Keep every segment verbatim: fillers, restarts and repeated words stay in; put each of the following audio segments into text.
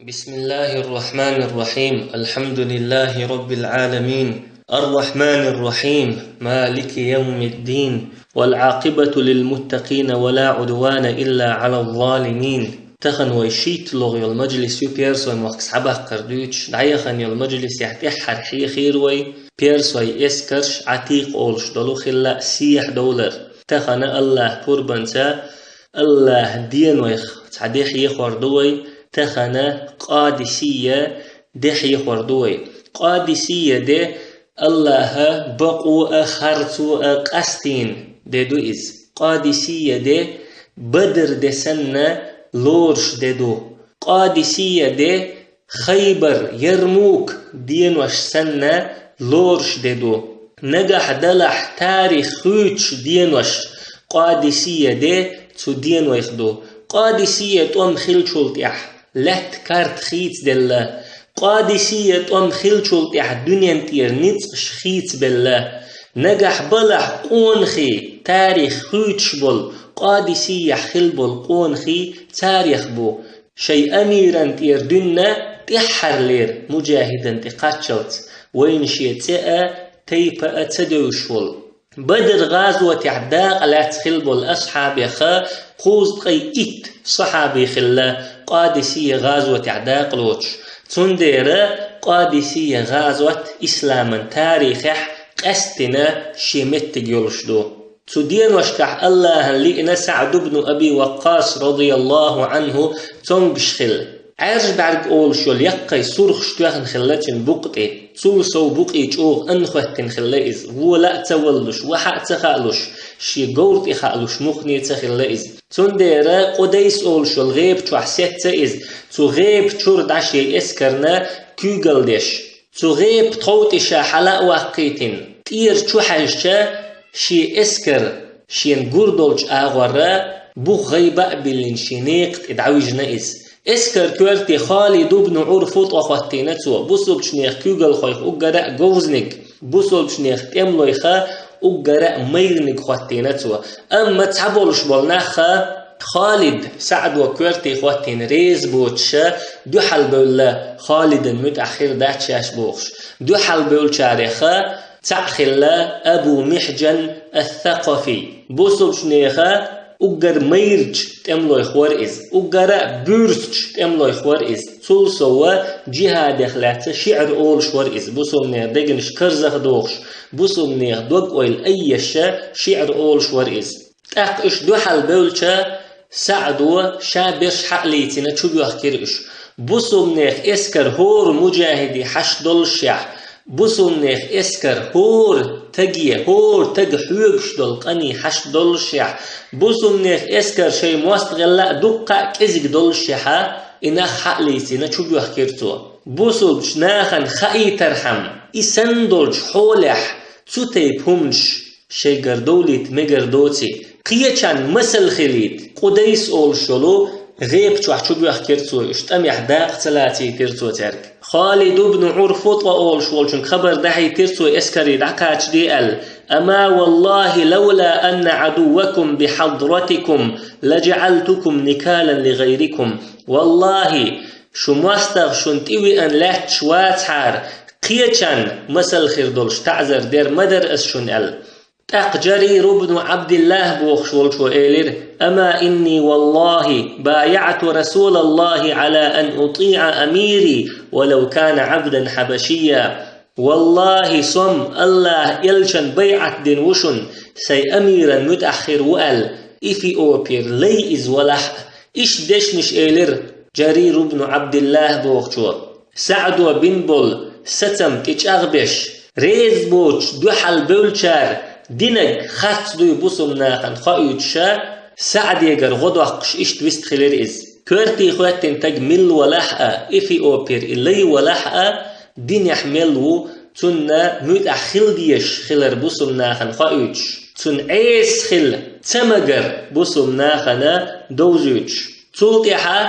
بسم الله الرحمن الرحيم. الحمد لله رب العالمين. الرحمن الرحيم. مالك يوم الدين. والعاقبة للمتقين ولا عدوان إلا على الظالمين. Тахан вай шийтталагӀа йола мажлис ю, персойн мохк схьабаккхар дуьйцуш, дӀаяхана йола мажлисехь тӀаьххьара хьехийра вай персойн эскарш Ӏатикъ олуш долу хилла сехьадовлар. Тахана АллахӀ пурбанца АллахӀ денойх цхьа де хьехор ду вай, тахана Къадисия де хьехор ду вай. Къадисия де АллахӀа бакъо а, харцо а къастийна де ду иза. Къадисия де Бадр де санна лоруш де ду. Къадисия де Хайбар, Ярмук денош санна лоруш де ду. Нагахь далахь тарих хуьйцуш денош Къадисия де цу денойх ду. Къадисия тӀом хиллачул тӀаьхьа лаьтта карта хийцаделла. Къадисия тӀом хиллачул тӀаьхьа дуьнен тӀера ницкъаш хийцабелла. Нагахь балахь къонахий, тарих хуьйцуш болу, Къадисияхь хилла болу къонахий царех бу. Шайн амиран тӀера дуьнна тӀаьххьарлера муджахӀидан тӀе кхаччалц, вайна шен цӀе а, тайпа а ца девзаш волу. Бадр гӀазотехь дакъа лаьцна хилла болу асхьабеха кхузткъе итт сахьаби хилла Къадисия гӀазотехь дакъа лоцуш. Цундела Къадисия гӀазот исламан тарихехь къаьсттина шен меттиг йолуш ду. Цу деношкахь АллахӀана лиъна СаӀд ибн Аби Ваккъас, радияллаху Ӏанху, цомгуш хилла. Ӏаьржа бӀаьрг олуш йолу яккхий сурхаш тоьхна хилла цуьнан букъа тӀе. Цул сов букъе чӀогӀа ан хӀоьттина хилла иза. Вола а ца валлуш, ваха а ца хаалуш, шен говра тӀе хаалуш муххале ца хилла иза. Цундела Къудайс олуш йолу гӀеба чохь сецна иза, цу гӀеба чуьра дӀа шен эскарна куьйгалла деш. Цу гӀепа тхов тӀе ша хьала а ваккхийтина, тӀера чу хьаьжча, шен эскар шена гур долчу агӀорра бух гӀайба а биллина шен некха тӀе дӀавижна иза. Эскар коьрте Халид ибн ГӀурфу тӀе хӀоттийна цо, бусулбачу нехан куьйгалхойх уггара а говзаниг, бусулбачу нехан тӀемалойха уггара а майраниг хӀоттийна цо. Амма цхьаболуш болу нахха Халид СаӀдо коьрте хӀоттийна реза боцуша дуьхьал бевлла, Халидан муьтӀахь хир дац шаьш бохуш. Дуьхьал бевллачареха цхьаъ хилла Абу Михьжан ас-Сакъафи. Бусулбачу нехан уггар майрачу тӀемалойх вара иза, уггара а буьрсачу тӀемалойх вара иза. Цул сова джихӀадех лаьцна шиӀр олуш вара иза, бусулбанехан дегнаш карзахдохуш, бусулбанехан дог-ойла айъеш шиӀр олуш вара иза. ТӀаккха уьш дуьхьал бевлча, СаӀдо ша берш хьалийцина чубоьхкира уьш. Бусулбанех эскар хӀора муджахиди хьашт доллушехь, бусулбанех эскар хӀора таге, хӀора тага хьоьгуш долу къани хьашт доллушехь, бусулбанех эскар шайн мостагӀелла а дуккха а кӀезиг доллушехьа, и нах хьалийцина чубоьхкира цо. Бусулбачу нахана хаийтархьама, и санна долчу хьолехь цу тайпа хӀуманаш шайгара довлийта мегар доций, кхечанна масал хилийта, Къудайс олуш йолу гӀепа чохь чубоьхкира цо уьш, тӀамехь дакъа ца лацийтира цо цаьрга. Халид ибн ГӀурфу тӀе олуш волчуьнга хабар дахьийтира цо эскаре дӀакхачаде аьлла: «Ама валлахи, лавла анна Ӏадуввакум бихьадратикум, ладжаӀалтукум никалан лигӀайрикум». Валлахи, шу мостагӀа шуна тӀе веана лаьтташ вацахьара, кхечанна масал хир долуш таӀзар дер ма дара ас шуна аьлла. ТӀаккха Джарир ибн Ӏабдиллах бохуш волчо элира: «Ама инни валлахи баяӀту Расулаллахи Ӏала ан утиӀа амири, валав кана Ӏабдан хьабашия». Валлахи, со-м АллахӀан элчан байӀат дина ву шуна, сайн амиран муьтӀахь хир ву аьлла, Эфиопера лай иза валахь а. Иштта дешнаш элира Джарир ибн Ӏабдиллах бохучо. СаӀдо бина болу сацам тӀечӀагӀбеш, реза боцуш дуьхьал бевллачара динаг харц дуй бусулба нахана хоуьйтуша, СаӀдегара гӀо доккхуш иштта вистхилира иза. Коьртий хӀоьттина таг милла валахь а, Эфиопера и лай валахь а, динехь мел ву, цунна муьтӀахь хила дезаш хилар бусулба нахана хоуьйтуш, цунна Ӏеса хила ца магар бусулба нахана довзуьйтуш. Цул тӀаьхьа,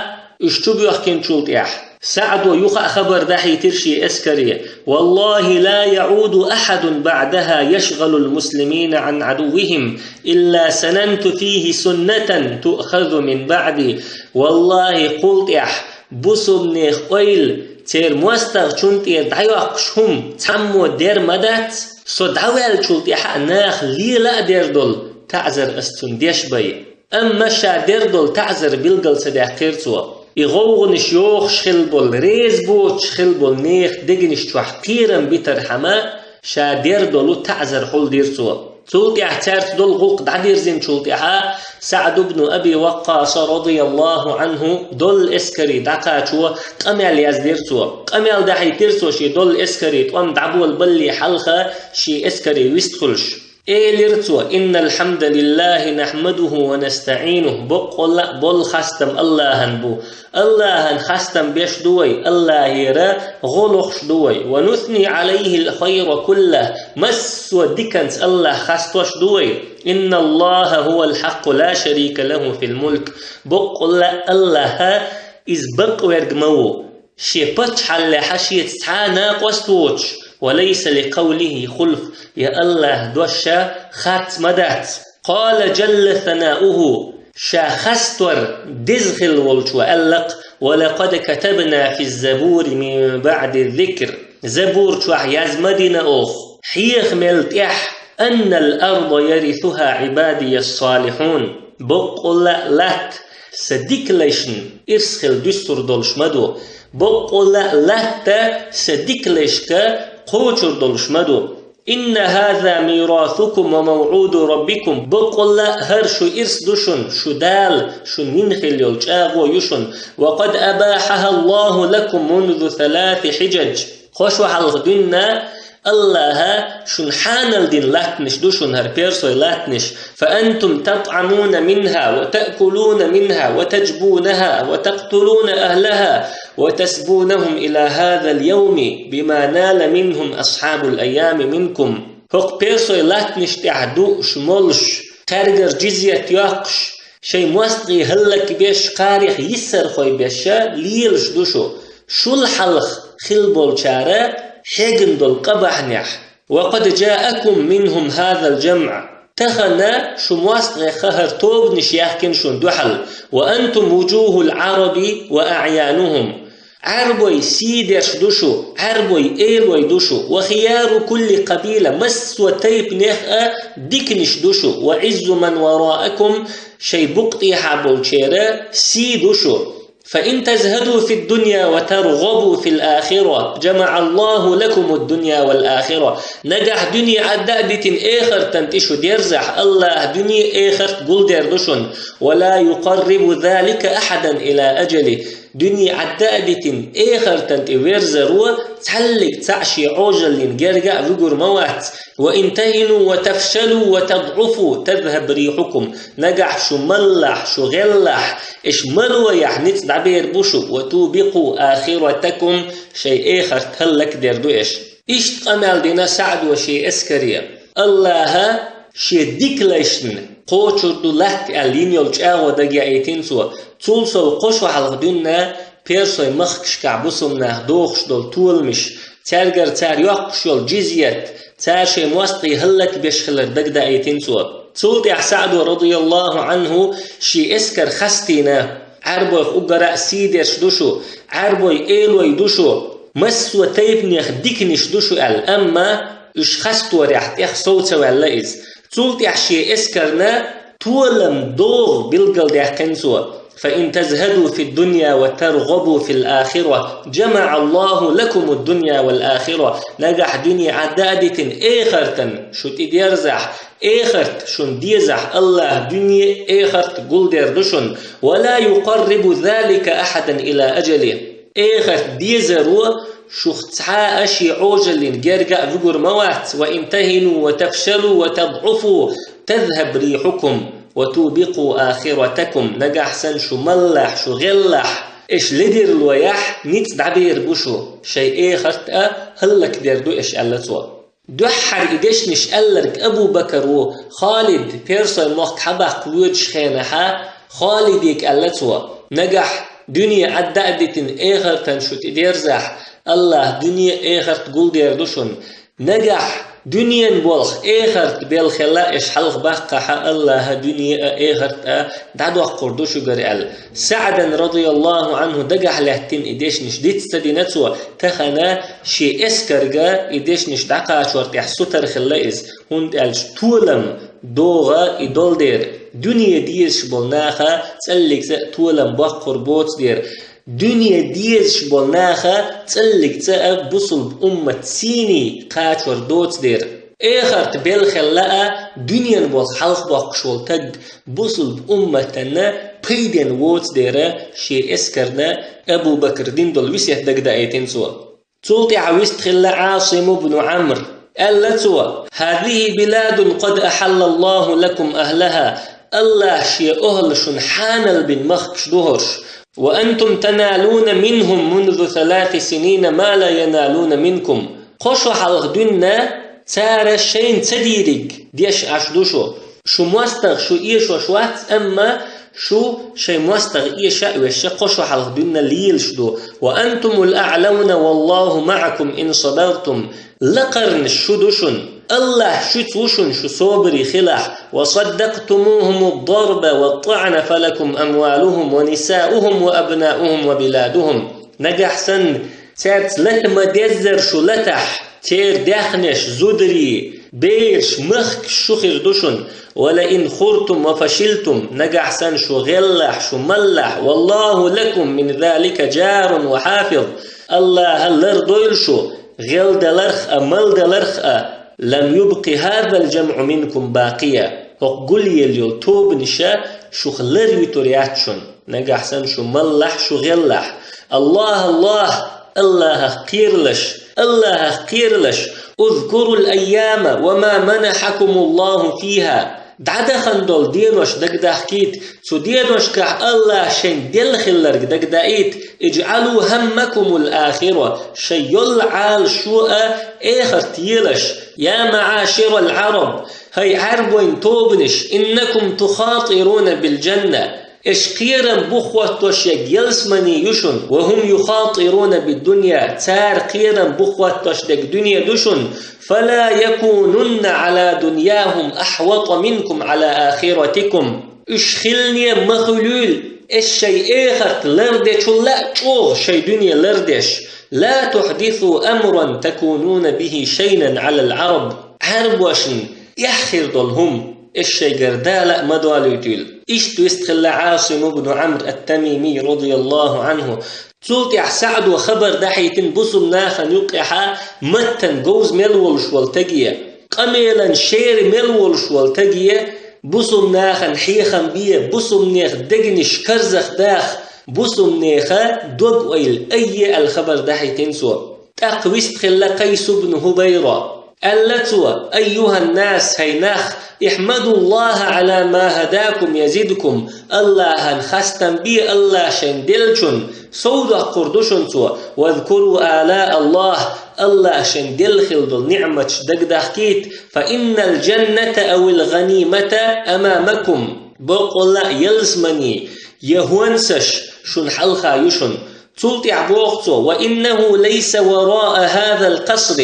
уьш чубоьхкинчул тӀаьхьа, СаӀдо юха а хабар дахьийтира шен эскаре: «Валлахи, ла яӀуду ахьадун баӀдаха яшгӀалул муслимина Ӏан Ӏадуввихим, илла сананту фихи суннатан туъхазу мин баӀди». Валлахи, кхул тӀаьхьа бусулбанех ойла, церан моастагӀчун тӀера дӀайоккхуш хӀума цхьаммо дер ма дац, со дӀаваьллачул тӀаьхьа а наха лела а дер долу таӀзар ас цунна деш бай. Амма ша дер долу таӀзар билгал ца даьккхира цо. И гӀовгӀанаш йохуш хилла болу, реза боцуш хилла болу нехан дегнаш чохь кхерам битархьама, ша дер долу таӀзар хьулдира цо. Цул тӀаьхьа цаьрца долу гӀуллакх дӀадирзинчул тӀаьхьа СаӀд ибн Аби Ваккъаса, радияллаху Ӏанху, доллу эскаре дӀакхачо къамел яздира цо. Къамел дахьийтира цо шен доллу эскаре тӀом дӀаболабалале хьалха шен эскаре вистхуьлуш. Элира цо: «إن الحمد لله نحمده ونستعينه». Боккъалла а болу хастам Аллахьан бу. Аллахьан хастам беш ду вай, Аллахьера гӀо лохуш ду вай. «ونثني عليه الخير كله». Массо а диканца Аллахь хастош ду вай. «إن الله هو الحق لا شريك له في الملك». Боккъалла а Аллахь иза бакъверг ма ву. Шен паччахьаллехь шеца цхьа а накъост воцуш, «وليس لقوله خلف», я Аллахьан дош ша харц ма дац. «قال جل ثناؤه», ша хастор деза хилла волчо аьлла-кх: «ولقد كتبنا في الزبور من بعد الذكر». Забур чохь язма дина оха, хьеха мел тӀехь: «أن الأرض يرثها عبادي الصالحون». Боккъалла а латта сан дикалайшна ирс хила дуьсур долуш ма ду. Боккъалла а латта сан дикалайшка кхочур долуш ма ду. «إن هذا ميراثكم وموعود ربكم». Боккъалла а хӀара шу ирс ду шуна, шу Дала шуна йина хилла йолу чӀагӀо ю шуна. «وقد أباحها الله لكم منذ ثلاث حجج». Кхо шо хьалха дуьйна Аллахьа шуна хьанал дина латтанаш ду шуна хӀара персой латтанаш. «فأنتم تطعمون منها وتأكلون منها وتجبونها وتقتلون أهلها وتسبونهم إلى هذا اليوم بما نال منهم أصحاب الأيام منكم». ХӀокху персой латтанаш тӀехь дууш, молуш, кхаьргара джизйат йоккхуш, шайн мостагӀий хӀаллакбеш, кхарех йиссархой беш лелаш ду шу. Шул хьалха хилла болчара хьегна долу къа бахьанехь. «وقد جاءكم منهم هذا الجمع». Тахана шу мостагӀех хӀара тобанаш яьхкина шуна дуьхьал. «وأنتم وجوه العرب وأعيانهم». Ӏаьрбой сий деш ду шу, Ӏаьрбой элой ду шу. «وخيار كل قبيلة», массо а тайпанех а диканаш ду шу. «وعز من وراءكم», шайн букъа тӀехьа болчеран сий ду шу. «فإن تزهدوا في الدنيا وترغبوا في الآخرة جمع الله لكم الدنيا والآخرة». Нагахь дуьне Ӏадда а дитина, эхартан тӀе шу дерзахь, Аллахьа дуьне, эхарт гулдер ду шуна. «ولا يقرب ذلك أحدا إلى أجله». Дуьне Ӏадда а дитина, эхартан тӀе верзаро цхьаллиг цхьаъ шен Ӏожаллин герга а вуьгур ма вац. «وإن تهنوا وتفشلوا وتضعفوا تذهب ريحكم». Нагахь шу маллахь, шу гӀеллахь, аш малойахь ницкъ дӀабер бу шу. «وتوبقوا آخرتكم», шайн эхарт хӀаллакдер ду аш. Иштта къамел дина СаӀдо шен эскаре. Аллахьа шен дикалайшна кхочур ду латта аьлла йина йолу чӀагӀо дагаяийтина цо. Цул сов кхо шо хьалха дуьйна персой махкашкахь бусулба нах дохуш долу толамаш, цаьргара цара йоккхуш йолу джизйат, цара шайн мостагӀий хӀаллакбеш хилар дагадаийтина цо. Цул тӀаьхьа СаӀдо, радияллаху Ӏанху, шен эскар хастийна, Ӏаьрбойх уггара а сий деш ду шу, Ӏаьрбой элой ду шу, массо а тайпанех диканаш ду шу аьлла, амма уьш хасторехь тӀех сов ца ваьлла иза. Цул тӀаьхьа шен эскарна толам догӀу билгалдаьккхина цо. «فإن تزهدوا في الدنيا وترغبوا في الآخرة جمع الله لكم الدنيا والآخرة». Нагахь дуьне Ӏадда а дитина, эхартан шу тӀедерзахь, эхарт шуна дезахь, Аллахьа дуьне, эхарт гулдер ду шуна. «ولا يقرب ذلك أحدا إلى أجله». Эхарт дезаро шух цхьа а шен Ӏожаллин герга а вуьгур ма вац. «وإن تهنوا وتفشلوا وتضعفوا تذهب ريحكم وتوبقوا آخرتكم». Нагахь санна шу маллахь, шу гӀеллахь, аш ледарло яхь, ницкъ дӀабер бу шу, шайн эхарт а хӀаллакдер ду аш, аьлла цо. Дуьххьара и дешнаш аьлларг Абу Бакар ву, Халид, персой мохк хьабаккха лоьдучу хенахьа, Халиде аьлла цо: «Нагахь дуьне Ӏадда а дитина, эхартан шу тӀедерзахь, Аллахьа дуьне, эхарт гулдер ду шуна. Нагахь Дуьнен болх эхарта белхелла а, иш хьалха баккхахьа Аллаха дуьне а, эхарт а дӀадоккхур ду шуьгара аьлла. СаӀдан радияллаху Ӏанху дагахь лаьттина и дешнаш диц ца дина цо, тахана шен эскарга и дешнаш дӀакхачор тӀехь сутара хилла иза, хӀунда аьлча толам догӀа и долдера. Дуьне дезаш болу наха цӀаллиг цӀа а толам боккхур боцу дера. Дуьне дезаш болу наха цӀаллиг цӀа а бусулба уммат сийний кхачор доцу дера. Эхарта белхелла а, дуьнен болх хьалха боккхуш волу таг бусулба умматанна пайден воцу дера шен эскарна Абу Бакр дина долу весет дагадаийтина цо. Цул тӀаьхьа вистхилла Ӏасим ибн Ӏамр. Аьлла цо: «هذه بلاد قد أحل الله لكم أهلها». Аллах шен охӀла шуна хьанал бина махкаш ду хӀорш. «وأنتم تنالون منهم منذ ثلاث سنين ما لا ينالون منكم». Кхо шо хьалха дуьнна цара шайна ца дийриг деш Ӏаш ду шу. Шу мостагӀа шу эшош вац, амма шу шайн мостагӀа эша а вешша, кхо шо хьалха дуьнна лелаш ду. «وأنتم الأعلون والله معكم إن صبرتم». Лакхарнаш шу ду шуна. Аллах шуьца ву шуна шу собаре хилахь. «وصدقتموهم الضرب والطعن فلكم أموالهم ونساؤهم وأبناؤهم وبلادهم». Нагахь санна цаьрца лата ма-деззара шу латахь, церан даьхнеш, зударий, бераш, махкаш шу хир ду шуна. «ولئن خرتم وفشلتم», нагахь санна шу гӀеллахь, шу маллахь, «والله لكم من ذلك جار وحافظ». Аллаха лардойла шу гӀелдаларх а, малдаларх а. «لم يبق هذا الجمع منكم باقيا». ХӀокху гулъелла йолу тобанаша шух лар вуьтур яц шуна. Нагахь санна шу маллахь, шу гӀеллахь. Аллах, Аллах, Аллахах кхералаш, Аллахах кхералаш. «اذكروا الأيام وما منحكم الله فيها». ДӀадахана долу денош дагадахкийта, цу деношкахь Аллах шайн делла хилларг дагадаийта. «اجعلوا همكم الآخرة». Шайн йолла Ӏалашо а эхарт елаш. «يا معاشر العرب». ХӀай Ӏаьрбойн тобанаш, «إنكم تخاطرون بالجنة». Иш кхерам буххоттош ерг ялсамани ю шуна, «وهم يخاطرون بالدنيا», цара кхерам буххоттош дерг дуьне ду шуна, «فلا يكونن على دنياهم أحوط منكم على آخرتكم». Уьш хилане ма хуьлийла, иш шайн эхарт лардечул а чӀогӀа шайн дуьне лардеш. «لا تحدثوا أمرا تكونون به شينا على العرب». Ӏаьрбошна эхь хир долу хӀума иш шайгара дала а ма долуьйтийла. Иштта вистхилла Ӏасим ибн Ӏамр ат-Тамими, радияллаху Ӏанху. Цул тӀаьхьа СаӀдо хабар дахьийтина бусулба нахана юккъехьа маттан говза мел волуш волу таге, къамелан шера мел волуш волу таге, бусулба нахана хьехам бе, бусулбанех дегнаш карзахдаха, бусулбанеха дог ойла айе аьлла хабар дахьийтина цо. ТӀаккха вистхилла Къайс ибн ХӀубайра. Аьлла цо: «أيها الناس», хӀай нах, «احمدوا الله على ما هداكم يزدكم». Аллахьан хастам бе, Аллах шайн деллачун сов доккхур ду шуна цо. «واذكروا آلاء الله», Аллах шайн делла хила долу ниӀматаш дагадахкийта. «فإن الجنة أو الغنيمة أمامكم». Боккъалла а ялсамани, я хӀонсаш шуна хьалха ю шуна. Цул тӀаьхьа боху цо: «وإنه ليس وراء هذا القصر».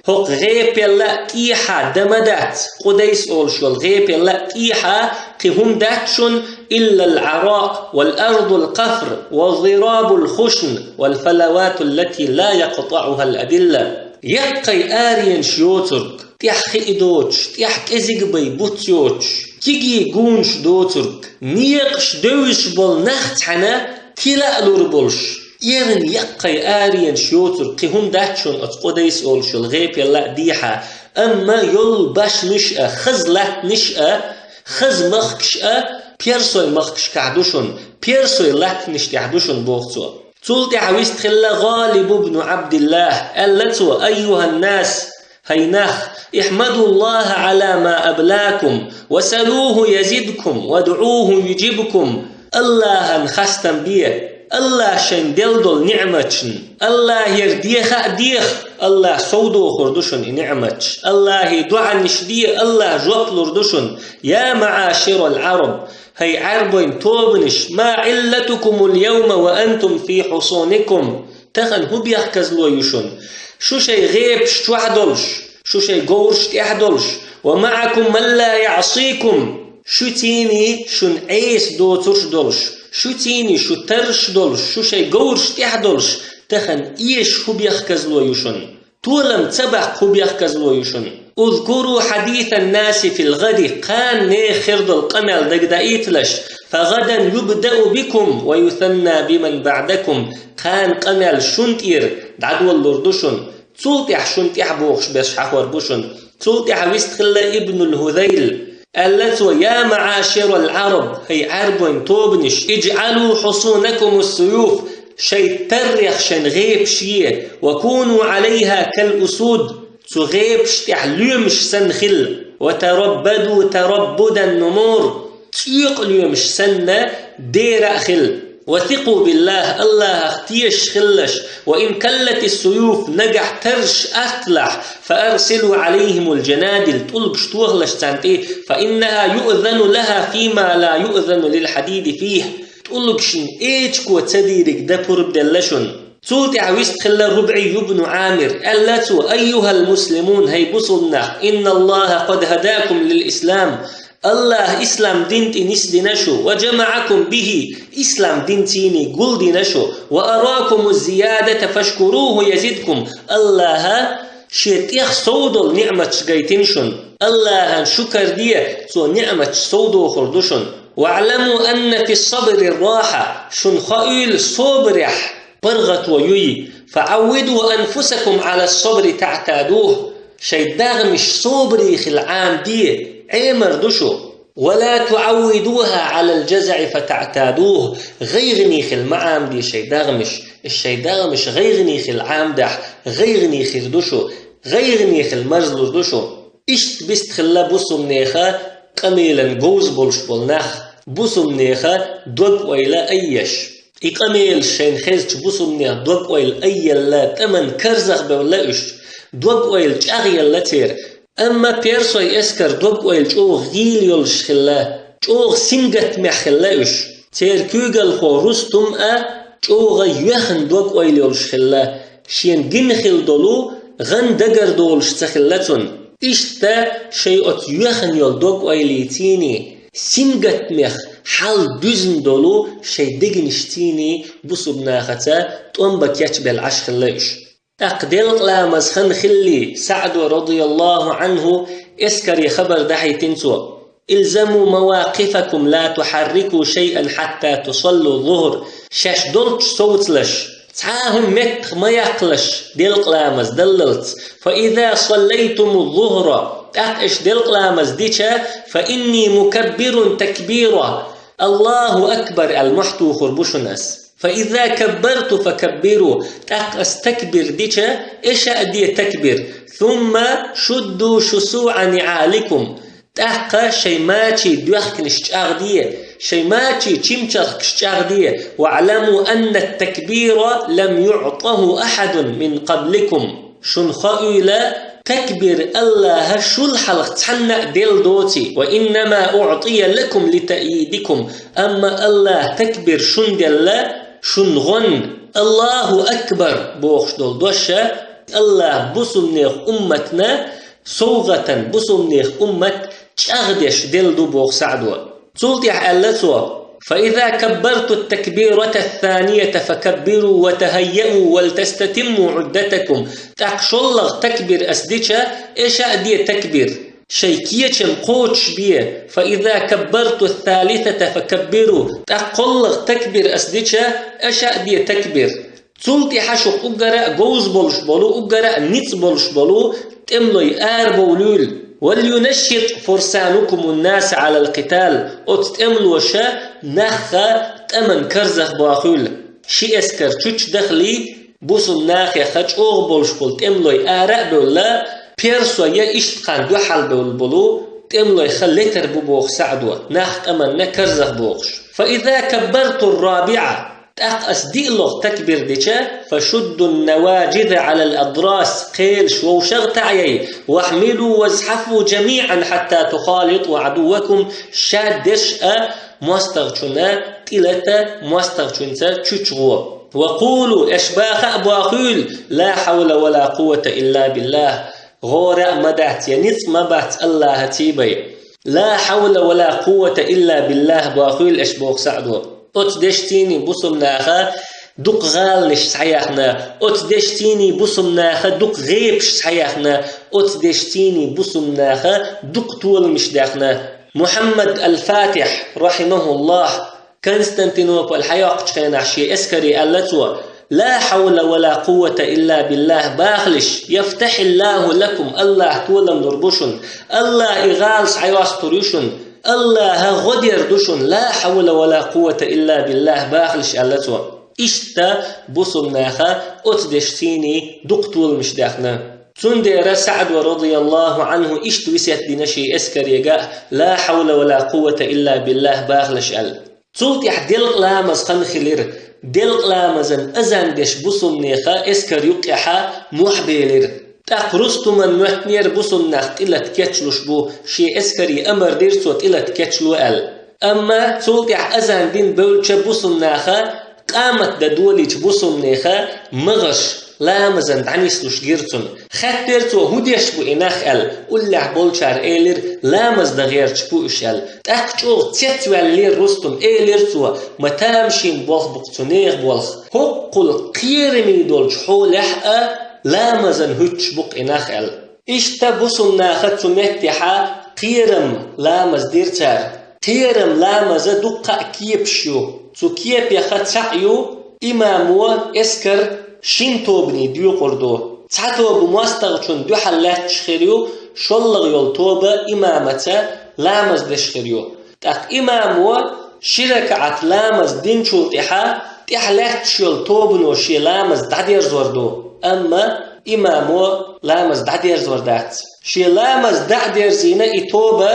ХӀокху гӀепелла а тӀехьа дан ма дац, Къудайс олуш йолу гӀепелла а тӀехьа кхин хӀума дац шуна, «إلا العراء والأرض القفر والضراب الخشن والفلوات التي لا يقطعها الأدلة». Яккхий аренаш йоцург, тӀехь хи доцуш, тӀехь кӀезиг бай буц йоцуш, кегий гунаш доцург, некъаш девзаш болу нах цхьаьна тила а лур болуш, эрна яккхий аренаш йоцург кхин хӀума дац шуна оцу Къудайс олуш йолу гӀепелла а дехьа, амма йолу башнаш а, хаза латтанаш а, хаза махкаш а, персой махкашкахь ду шуна, персой латтанаш тӀехь ду шуна, боху цо. Цул тӀаьхьа вистхилла ГӀалиб ибн Ӏабдиллах, аьлла цо: «أيها الناس», хӀай нах, «احمدوا الله على ما أبلاكم، وسلوه يزدكم، وادعوه يجبكم». Аллахьан хастам бе, Аллах шайн делла долу ниӀматашна, Аллахьера деха а деха, Аллах сов дохур ду шуна и ниӀматаш. Аллахье доӀанаш де, Аллах жоп лур ду шуна. «يا معاشر العرب», хӀай Ӏаьрбойн тобанаш, «ما علتكم اليوم وأنتم في حصونكم». Тахана хӀун бехказло ю шуна? Шу шайн гӀепаш чохь долуш, шу шайн говраш тӀехь долуш, ومعكم من لا يعصيكم, шуьций шуна Ӏеса доцурш долуш, шуьций шу тарраш долуш, шу шайн говраш тӀехь долуш, тахана эшаш хӀун бехказло ю шуна? Толам ца баккха хӀун бехказло ю шуна? اذكروا حديث الناس في الغد, кхана нехан хир долу къамел дагадаийталаш, فغدا يبدأ بكم ويثنى بمن بعدكم, кхана къамел шуна тӀера дӀадолалур ду шуна, цул тӀаьхьа шуна тӀаьхьа бохуш берш хьахор бу шуна. Цул тӀаьхьа вистхилла Ибнуль Хузайл. Аьлла цо: يا معاشر العرب, хӀай Ӏаьрбойн тобанаш, اجعلوا حصونكم السيوف, шайн таррех шайн гӀепаш е, وكونوا عليها كالأسود, цу гӀепаш тӀехь лоьмаш санна хила, وتربدوا تربد النمور, цӀоькъа лоьмаш санна дера а хила. وثقوا بالله, Аллахах тешаш хилалаш, وإن كلت السيوف, нагахь тарраш атталахь, فأرسلوا عليهم الجنادل, тӀулгаш тохалаш царна тӀе, فإنها يؤذن لها فيما لا يؤذن للحديد فيه, тӀулгашна эчаго ца дийриг дан пурба делла шуна. Цул тӀаьхьа вистхилла РубӀий ибн Ӏамир, аьлла цо: أيها المسلمون, хӀай бусулба нах, إن الله قد هداكم للإسلام, Аллаха ислам дин тӀе нисдина шу, وجمعكم به, ислам динций гулдина шу, وأراكم الزيادة فاشكروه يزدكم, Аллаха шен тӀех сов долу ниъматаш гайтина шуна. Аллахана шукар де, цо ниъматаш сов дохур ду шуна. واعلموا أن في الصبر راحة, шуна хоийла собарехь паргӀато юй. فعودوا أنفسكم على الصبر تعتادوه, шайн дегӀмаш собаре хила Ӏамаде, Ӏемар ду шу. ولا تعودوها على الجزع فتعتادوه, гӀайгӀане хила ма Ӏамаде шайн дегӀмаш. Шайн дегӀмаш гӀайгӀане хила Ӏамадахь, гӀайгӀане хир ду шу, гӀайгӀане хила марзлур ду шу. Иштта бистхилла бусулба нехан къамелан говза болуш болу нах, бусулба нехан дог-ойла айъеш. И къамелаш шайна хезча, бусулба нехан дог-ойла айъелла, тӀаман карзахбевлла уьш, дог-ойла чӀагӀъелла церан. Амма персой эскар дог-ойла чӀогӀа гӀийла йолуш хилла, чӀогӀа сингаттамехь хилла уьш. Церан куьйгалхо Рустум а чӀогӀа йоьхна дог-ойла йолуш хилла, шена гина хилла долу гӀан дагардолуш ца хилла цунна. Иштта шайн оцу йоьхна йолу дог-ойлица, сингаттамех хьал дуьзна долу шайн дегнашца бусулба нахаца тӀом бан кечбелла Ӏаш хилла уьш. ТӀаккха делкъа ламаз хан хиллий, СаӀдо, радияллаху Ӏанху, эскаре хабар дахьийтина цо: الزموا مواقفكم لا تحركوا شيئا حتى تصلوا الظهر. Шаьш долчу совцалаш, цхьа а хӀума меттах ма яккхалаш, делкъа ламаз даллалц. فإذا صليتم الظهر, тӀаккха аша делкъа ламаз дича, فإني مكبر تكبيرا, Аллаху акбар аьлла мохь тухур бу шуна ас. فإذا كبرت فكبروا, тӀаккха ас такбир дича, аша а де такбир. ثم شدوا شسوع نعالكم, тӀаккха шайн мачийн доьхканаш чӀагӀде, шайн мачийн чимчалхкаш чӀагӀде. واعلموا أن التكبير لم يعطه أحد من قبلكم. Шуна хоийла, такбир Аллаха шул хьалха цхьанна а делла доций, وإنما أعطي لكم لتأييدكم, амма Аллаха такбир шуна делла, шуна гӀонна. Аллаху акбар бохуш долу дош а Аллаха бусулба нехан умматна совгӀатан, бусулба нехан уммат чӀагӀдеш делла ду боху СаӀдо. Цул тӀаьхьа аьлла цо: فإذا كبرت التكبيرة الثانية فكبروا وتهيئوا ولتستتموا عدتكم. ТӀаккха шоллагӀа такбир ас дича, аша а де такбир. Шайн кечам кхочушбе. فإذا كبرت الثالثة فكبروا. ТӀаккха кхоллагӀа такбир ас дича, аша а де такбир. Цул тӀаьхьа шух уггара а говза болуш болу, уггара а ницкъ болуш болу тӀемалой арабовлийла. ولينشط فرسانكم الناس على القتال. Оцу тӀемалоша нахха тӀаман карзахбохийла. Ши эскар чучча дахале, бусулба нахеха чӀогӀа болуш болу тӀемалой ара а бевлла, персой а иштта кхана дуьхьал бевлла болу тӀемалой ха летар бу боху СаӀдо, нах тӀаманна карзахбохуш. فإذا كبرت الرابعة. ТӀаккха ас диълагӀа такбир дича, فشدوا النواجذ على الأضراس, кхелаш вовшах таӀаяй, واحملوا وازحفوا جميعا حتى تخالطوا عدوكم, ша дерш а мостагӀчунна тӀелата, мостагӀчуьнца чучча гӀо. وقولوا, аша баха а бохийла, لا حول ولا قوة إلا بالله. гӀора а ма дац, я ницкъ ма бац Аллахьаций бай. «لا حول ولا قوة إلا بالله», бохийла аша, боху СаӀдо. Оцу дешцийний бусумнаха дукха гӀаланаш схьаяхна, оцу дешцийний бусумнаха дукха гӀепаш схьаяхна, оцу дешцийний бусумнаха дукха толамаш даьхна. Мухьаммад аль-Фатихь, рахьимахуллахь, Константинополь схьайоккхучу хенахь шен эскаре аьлла цо: «لا حول ولا قوة إلا بالله бахалаш, يفتح الله لكم, Аллахь толам лур бу шуна, Аллахь и гӀала схьайостур ю шуна, Аллахьа гӀо дер ду шуна, لا حول ولا قوة إلا بالله бахалаш», аьлла цо. Иштта бусумнаха оцу дешцийний дукха толамаш даьхна. Цундела СаӀдо, радияллаху Ӏанху, иштта весет дина шен эскарега: «لا حول ولا قوة إلا بالله бахалаш», аьлла. Цул тӀаьхьа делкъа ламаз хан хилира. Делкъа ламазан азан деш бусумнеха эскар юккъехьа мохь белира. ТӀаккха Рустуман моьттинера бусумнах тӀелата кечлуш бу, шен эскаре амар дира цо тӀелата кечло аьлла. Амма цул тӀаьхьа азан дина бевлча бусумнаха къамат дан долийча бусумнеха магӀаш ламазан дӀанислуш гира цунна. Хаьттира цо: «ХӀун деш бу и нах?» аьлла. Уллехь болчара элира: «Ламаз дан гӀерташ бу уьш», аьлла. ТӀаккха чӀогӀа цецваьллера Рустум, элира цо: «Ма тамашийна болх бу-кх цу нехан болх. ХӀоккхул кхераме долчу хьолехь а ламазан хӀуьттуш бу-кх и нах», аьлла. Иштта бусумнаха цу меттехьа кхерам ламаз дира цара. Кхерам ламаза дуккха а кепаш ю. Цу кепеха цхьаъ ю, имамо эскар шина тобане доькъур ду. Цхьа тоба мостагӀчунна дуьхьал лаьтташ хир ю, шоллагӀа йолу тоба имамаца ламаз деш хир ю. ТӀаккха имамо ши ракаӀат ламаз динчул тӀаьхьа, тӀаьхьа лаьтташ йолу тобано шен ламаз дӀадерзор ду. Амма имамо ламаз дӀадерзор дац. Шен ламаз дӀа а дерзийна, и тоба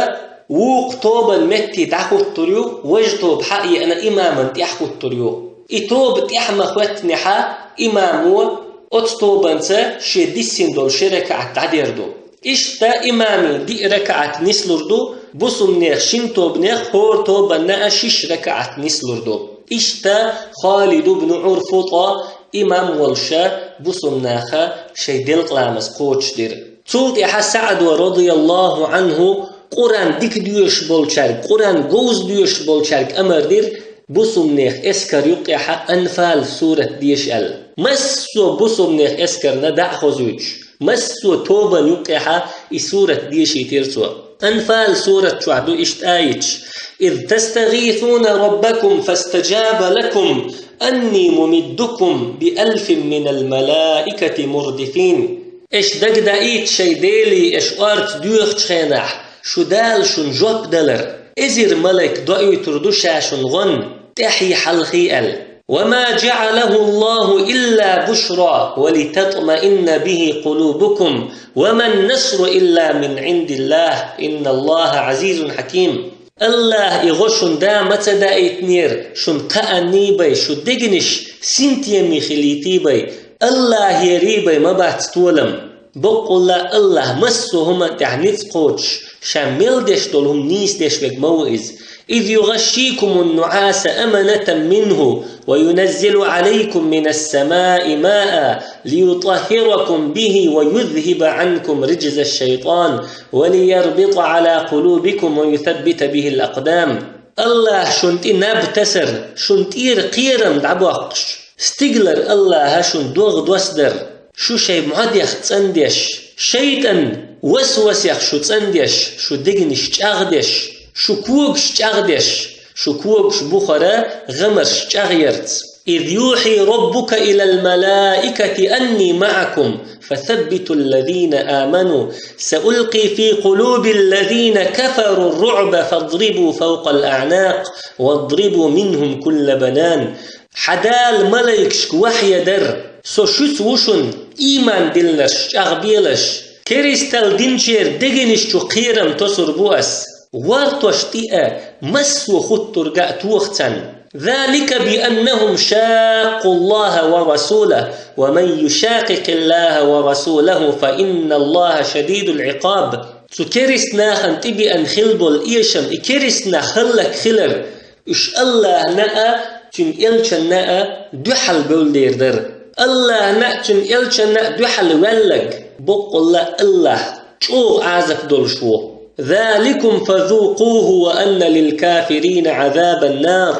вукху тобан метте дӀахӀуттур ю, важа тоба хьа а еана, имаман тӀехь хӀуттур ю. И тоба тӀехь ма хӀоьттинехьа, имамо оцу тобанца шен диссина долу ши ракаӀат дӀадер ду. Иштта имаме диъ ракаӀат нислур ду, бусумнех шина тобанех хӀора тобанна а шиш ракаӀат нислур ду. Иштта Халид ибн УрфутӀа имам волуша бусумнаха шайн делкъа ламаз кхочушдира. Цул тӀаьхьа СаӀдо, радияллаху Ӏанху, Къуръан дика доьшуш болчаьрга, Къуръан говза доьшуш болчаьрга амар дира, бусумнех эскар юккъехьа Анфал сурат деша аьлла. Массо а бусумнех эскарна дӀа а хозуьйтуш, массо а тобан юккъехьа и сурат дешийтира цо. Анфал сурат чохь ду иштта аяташ: «إذ تستغيثون ربكم فاستجاب لكم أني ممدكم بألف من الملائكة مردفين». Аша дагадаийта шайн Деле аша орца доьхучу хенахь, шу Дала шуна жоп далар. Эзар малайк доуьйтур ду ша шуна гӀон, тӀаьхьий хьалхий аьлла. «وما جعله الله إلا بشرى ولتطمئن به قلوبكم وما النصر إلا من عند الله إن الله عزيز حكيم». Аллахь и гӀо шуна да ма ца даийтинера, шуна кхаанний бай, шу дегнаш синтеме хилийтий бай, Аллахьерий бай ма бац толам. Баккъулла Аллахь массо а хӀуманна тӀехь ницкъ кхочуш, ша мел деш долу хӀума нийса деш верг ма ву иза. «إذ يغشيكم النعاس أمنة منه وينزل عليكم من السماء ماء ليطهركم به ويذهب عنكم رجز الشيطان وليربط على قلوبكم ويثبت به الأقدام». Аллахь шуна тӀе наб тасар, шуна тӀера кхерам дӀабоккхуш, стигалара Аллахьа шуна догӀа доссадар, шу шайн мӀодех цӀандеш, шайтӀан васвасех шу цӀандеш, шу дегнаш чӀагӀдеш, шу когаш чӀагӀдеш, шу когаш бухара гӀамарш чӀагӀъярца. «إذ يوحي ربك إلى الملائكة أني معكم فثبتوا الذين آمنوا سألقي في قلوب الذين كفروا الرعب فاضربوا فوق الأعناق واضربوا منهم كل بنان». Хьан Дала малайкашка вахьйа дар: «Со шуьца ву шуна, ийман диллинарш чӀагӀбелаш, керистал динчеран дегнаш чу кхерам тосур бу ас. ВартӀош тӀе а, массо а хуттурга а тоха царна». «ذلك بأنهم شاقوا الله ورسوله ومن يشاقق الله ورسوله فإن الله شديد العقاب». Цу керист нахана тӀебеана хилла болу эшам, и керист нах хӀаллакьхилар, уьш Аллахьна а, Цуьнан элчанна а дуьхьал бевлла дер дара. Аллахьна а, Цуьнан элчанна а дуьхьал ваьлларг, Боккъалла АллахӀ чӀогӀа Ӏазап долуш ву. ذلكم فذوقوه وأن للكافرين عذاب النار.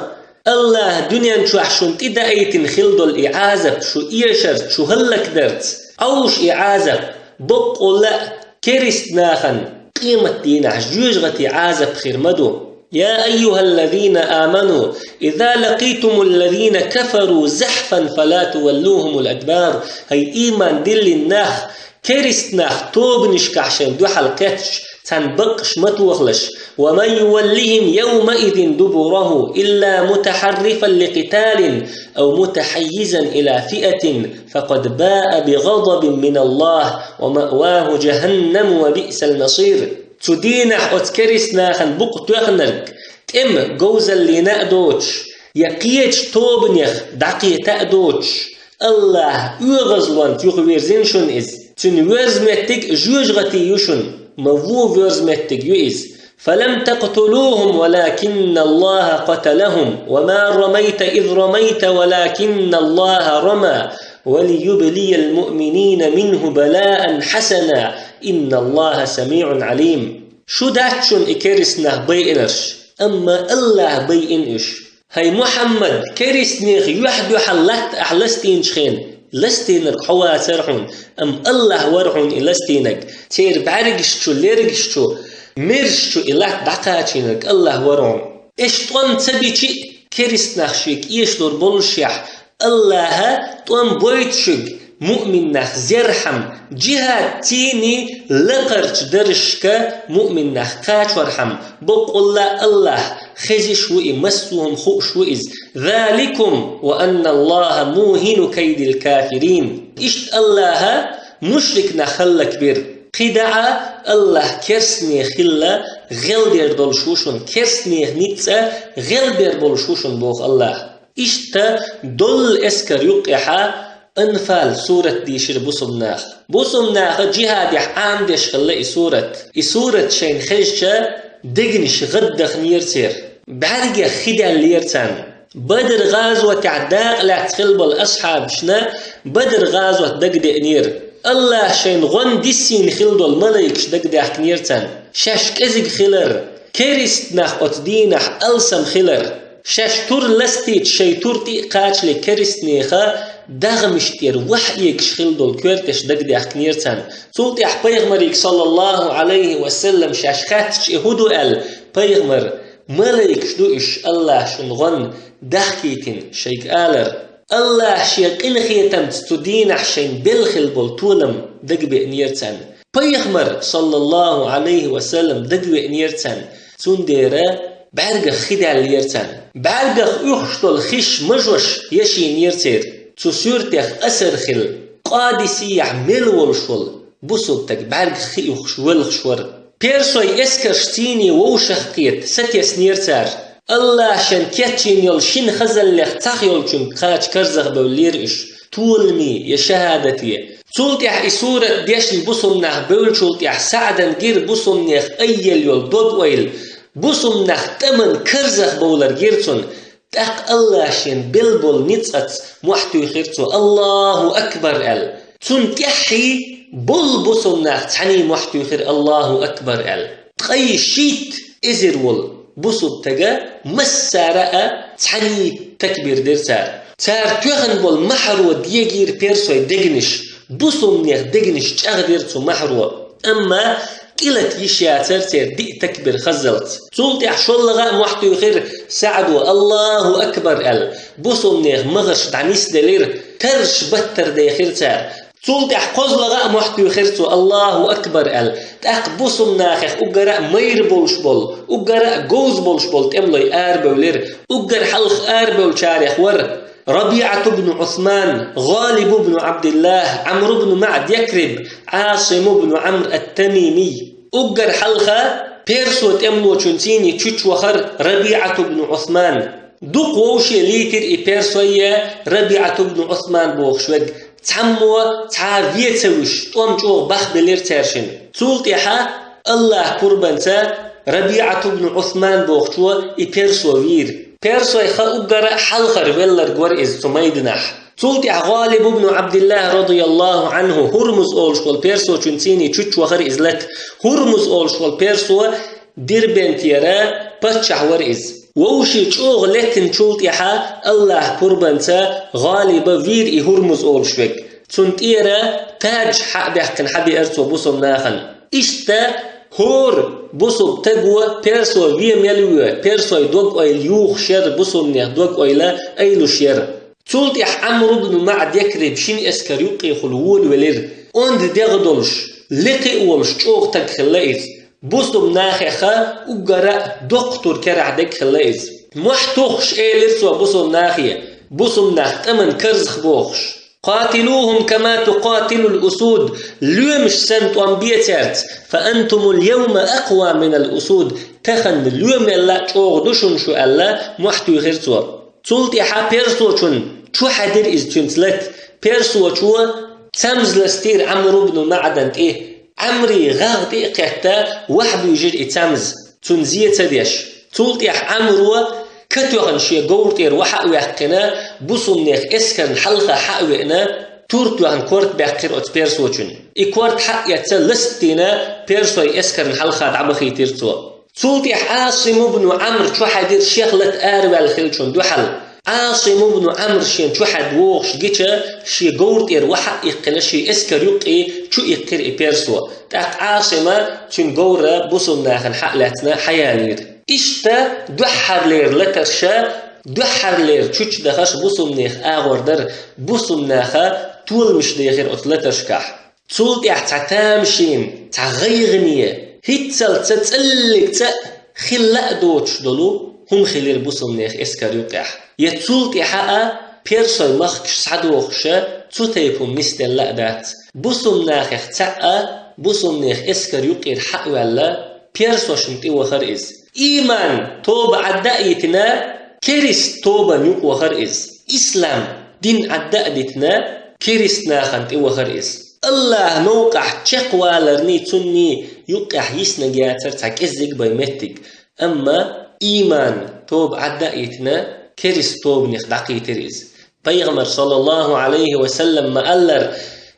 АллахӀа дуьнен чохь шуна тӀедаийтина хила долу и Ӏазап, шу эшарца, шу хӀаллакдарца, Ӏовш и Ӏазап, боккъалла а керист нахана къематдийнахь жоьжахати Ӏазап хир ма ду. يا أيها الذين آمنوا إذا لقيتم الذين كفروا زحفا فلا تولوهم الأدبار. ХӀай ийман диллина нах, керист нах тобанашкахь шайн дуьхьал кхеттачу, царна баккъаш ма тохалаш. ومن يولهم يومئذ دبره إلا متحرفا لقتال أو متحيزا إلى فئة فقد باء بغضب من الله ومأواه جهنم وبئس المصير. Цу дийнахь оцу керист нахана букъ тоьхнарг, тӀеман говзаллина а доцуш, я кхечу тобанех дӀакхета а доцуш, АллахӀа оьгӀазлонца юхавирзина шуна иза. Цуьнан воьрза меттиг жоьжахати ю шуна, ма вон воьрза меттиг ю иза. فلم تقتلوهم ولكن الله قتلهم وما رميت إذ رميت ولكن الله رمى وليبلي المؤمنين منه بلاء حسنا إن الله سميع عليم. Шу дац шуна и керист нах байинарш, амма АллахӀа байина уьш. ХӀай Мухьаммад, керистнех юьхь-дуьхьал латта ахь ластийначу хенахь, ластийнарг хьо вацара хьуна, амма АллахӀ вара хьуна и ластийнарг, церан бӀаьргаш чу, лергаш чу, мераш чу и латта дӀакхачийнарг АллахӀ вара хьуна. Аша тӀом ца бичи а, керист нах шега эшалур боллушехь, АллахӀа тӀом бойту шуьга, муъмин нах зерхьама, джихӀад цӀийнан лакхарчу даржашка муъмин нах кхачорхьама, боккъалла а АллахӀ хезаш ву и, массо а хӀума хууш ву иза. ذلكم وأن الله موهن كيد الكافرين. Иштта АллахӀа мушрик нах хӀаллакбира. КхидӀа а АллахӀ керстнех хилла гӀелдер долуш ву шуна, керстнех ницкъ а гӀелбер болуш ву шуна, боху АллахӀа. Иштта доллу эскар юккъехьа Анфал сурат дийшира бусулба наха. Бусулба наха джихӀадехь Ӏамадеш хилла и сурат. И сурат шайна хезча, дегнаш гӀаддахнера церан. БӀаьргех хи даьллера царна. Бадр гӀазотехь дакъа лаьцна хилла болу асхьабашна Бадр гӀазот дагадеънера. АллахӀа шайна гӀон диссийна хилла долу малайкаш дагадаьхкинера царна. Шаьш кӀезиг хилар, керист нах оцу дийнахь алсам хилар, шаьш тур ластийча шайн тур тӀе а кхачале керистнеха дагӀмаш тӀера ваьхьа эгаш хилла долу коьрташ дагадаьхкинера царна. Цул тӀаьхьа пайхамарига, саллаллаху Ӏалайхи ва саллам, шаьш хаьттича, и хӀун ду аьлла, пайхамар: «Малайкаш ду уьш, АллахӀа шуна гӀон дахкийтина», шайга алар. АллахӀа шен къинхетамца цу дийнахь шайна белла хилла болу толам дагабеънера царна. Пайхамар, саллаллаху Ӏалайхи ва саллам, дагавеънера царна, цундела бӀаьргах хи даьллера царна. БӀаьргах уьхуш долу хиш мажош яшийнера церан. Цу суьртех асар хилла, Къадисияхь мел волуш волу бусулба стаг бӀаьргах хи уьхуш воьлхуш вара. Персой эскарш цӀийнан вовшах кхета сатеснера цара. АллахӀа шайна кечйина йолу шина хазаллех цхьаъ йолчуьнга кхача карзахбевллера уьш, толаме я шахӀадате. Цул тӀаьхьа и сурат дешна бусулба нах бевллачул тӀаьхьа СаӀдан гира бусулбанех айъелла йолу дог-ойла, бусулба нах тӀаман карзахбовлар гира цунна. ТӀаккха АллахӀа шена белла болу ницкъаца мохь туьйхира цо: «Аллаху акбар», – аьлла. Цунна тӀаьххье болу бусулба нах цхьаьний мохь туьйхира: «Аллаху акбар», – аьлла. Ткъе шийтта эзар волу бусулба стага массара а цхьаьний такбир дира цара. Цара тоьхна болу маьхьаро дегийра персой дегнаш, бусулбанех дегнаш чӀагӀдира цу маьхьаро. Амма кӀелата йиш яцара церан диъ такбир хаззалц. Цул тӀаьхьа шоллагӀа а мохь туьйхира СаӀдо: «Аллаху акбар», – аьлла. Бусулбанех магӀарш дӀанисделира, тарраш баттара дехира цара. Цул тӀаьхьа кхозлагӀа а мохь туьйхира цо: «Аллаху акбар», – аьлла. ТӀаккха бусулба нахех уггара а майра болуш болу, уггара а говза болуш болу тӀемалой арабевлира. Уггар хьалха арабевллачарех вара РабиӀат ибн Ӏусман, ГӀалиб ибн Ӏабдиллах, Ӏамр ибн МаӀд Якриб, Ӏасим ибн Ӏамр ат-Тамими. Уггар хьалха персо тӀемалочун цӀийнан чуьчу вахара РабиӀат ибн Ӏусман. Дукха вовше лийтира и персой я РабиӀат ибн Ӏусман бохуш верг. Цхьаммо цхьа а вен ца вуьсуш, тӀом чӀогӀа бахбелира цаьршинна. Цул тӀаьхьа АллахӀан пурбанца РабиӀат ибн Ӏусман бохучо и персо вийра. Персой хан уггара а хьалхара велларг вара иза цу майданахь. Цул тӀаьхьа ГӀалиб ибн Ӏабдиллахь, радияллаху Ӏанху, ХӀурмуз олуш волу персочун цӀийний чучча вахара иза лата. ХӀурмуз олуш волу персо Дербентера паччахь вара иза. Вовшийн чӀогӀа леттинчул тӀаьхьа АллахӀан пурбанца ГӀалиба вийра и ХӀурмуз олуш верг. Цунна тӀера тадж хьа а баьккхина хьабеара цо бусулба нахана. Иштта хӀора бусулба таго персо вен мел воь, персойн дог-ойла юхуш яра, бусулбанех дог-ойла айлуш яра. Цул тӀаьхьа Ӏамр ибн МаӀд Якриб шина эскар юккъехула волавелира. Онда дегӀ долуш, лекха а волуш, чӀогӀа таг хилла иза. Бусулба нахеха уггара а доккхатур керахь дерг хилла иза. Мохь тухуш элира цо бусулба нахе, бусулба нах тӀаман карзах бохуш: «قاتلوهم كما تقاتل الأسود», лоьмаш санна тӀом бе цаьрца, «فأنتم اليوم أقوى من الأسود», тахана лоьмал а чӀогӀа ду шуна шу аьлла, мохь туьйхира цо. Цул тӀаьхьа персочун чухьаьдира иза цуьнца лата. Персочо цамза ластийра Ӏамр ибн МаӀдан тӀе. Ӏамри гӀагӀ тӀе а кхетта, вахьа буьйжира и цамза, цунна зе ца деш. Цул тӀаьхьа Ӏамро катоьхна шен говра тӀера вахьа а ваьккхина, бусулбанех эскарна хьалха хьа а веана, тур тоьхна корта баьккхира оцу персочун. И корта хьа а эцна, ластийна, персойн эскарна хьалха дӀабахийтира цо. Цул тӀаьхьа Ӏасим ибн Ӏамр чухьаьдира шех лата араваьлла хиллачун дуьхьал. Ӏасим ибн Ӏамр шен чухьаьдда вогӀуш гича, шен говра тӀера вахьа а иккхина, шен эскар юккъе чу иккхира и персо. ТӀаккха Ӏасима цуьнан говра бусулба нахана хьа а лаьцна хьаялийра. Иштта дуьххьарлера латарша, дуьххьарлера чучча дахарш бусулбанех агӀор дара, бусулба наха толамаш дехира оцу латаршкахь. Цул тӀаьхьа цхьа тамашийна, цхьа гӀайгӀане, хӀинццалц цӀаллиг цӀа а хила а доцуш долу хӀума хилира бусулбанех эскар юккъехь. Я цул тӀаьхьа а персойн махкаш схьадохуша, цу тайпа хӀума нисделла а дац. Бусулба нахех цхьаъ а бусулбанех эскар юккъера хьа а ваьлла, персошна тӀе вахара иза. Ийман, тоба Ӏадда а йитина, керист тобанна юкъа вахара иза. Ислам дин Ӏадда а дитина, керист нахана тӀе вахара иза. АллахӀан новкъахь чекхваларний, цунний юккъехь йиснарг яцара цхьа кӀеззиг бен меттиг. Амма ийман, тоба Ӏадда а йитина, керист тобанех дӀакхийтира иза. Пайхамар, саллаллаху Ӏалайхи ва саллам, ма-аллара: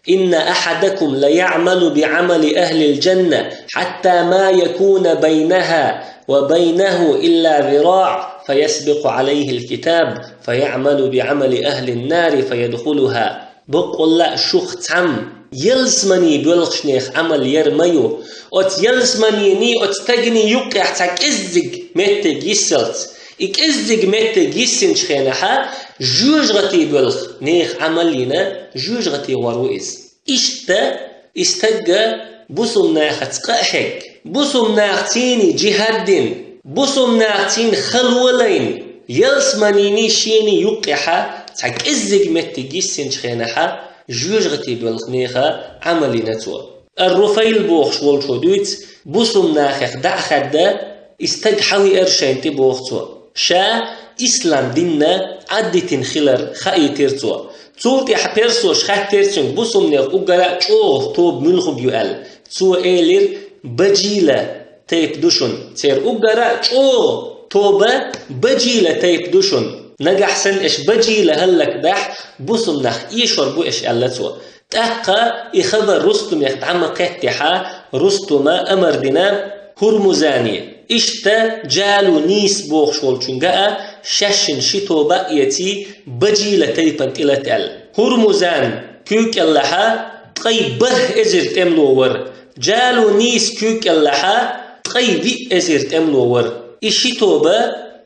«إن أحدكم ليعمل بعمل أهل الجنة حتى ما يكون بينها وبينه إلا ذراع فيسبق عليه الكتاب فيعمل بعمل أهل النار فيدخلها». Баккъалла а шух цхьамма ялсамане боьлхучунех Ӏамал яр ма ю, оцу ялсаманений, оцу стагний юккъехь цхьа кӀеззиг меттиг йиссалц. И кӀеззиг меттиг йиссинчу хенахьа, жоьжахати боьлху нехан Ӏамал йина, жоьжахати гӀор ву иза. Иштта и стагга бусулба нахаца къа а хьегна, бусулба нахацийний джихӀад дина, бусулба нахацийний хало лайна, ялсаманийний шений юккъехьа цхьа кӀеззиг меттиг йиссинчу хенахьа, жоьжахати боьлху нехан Ӏамал йина цо. Ар-Руфайл бохуш волчо дуьйцу, бусулба нахех дӀа а хаьдда, и стаг хьавеара шайна тӀе боху цо. Ша ислам динна Ӏаддитина хилар хаийтира цо. Цул тӀаьхьа персоша хаьттира цуьнга, бусулбанех уггара а чӀогӀа тоба муьлхаг ю аьлла. Цо элира: «Баджийла тайпа ду шуна». Церан уггара а чӀогӀа тоба баджийла тайпа ду шуна. Нагахь санна аша баджийла хӀаллакдахь, бусулба нах эшор бу аша, аьлла цо. ТӀаккха и хабар Рустумех дӀа ма кхеттехьа, Рустума амар дина Хурмузане, иштта Джалу Нийс бохуш волчуьнга а, шаьшшинна ши тоба а эций, баджийла тайпана тӀелата аьлла. Хурмузан куьйкӀеллахьа ткъе бархӀ эзар тӀемало вара, Джалу Нийс куьйкӀеллахьа ткъе виъ эзар тӀемало вара. И ши тоба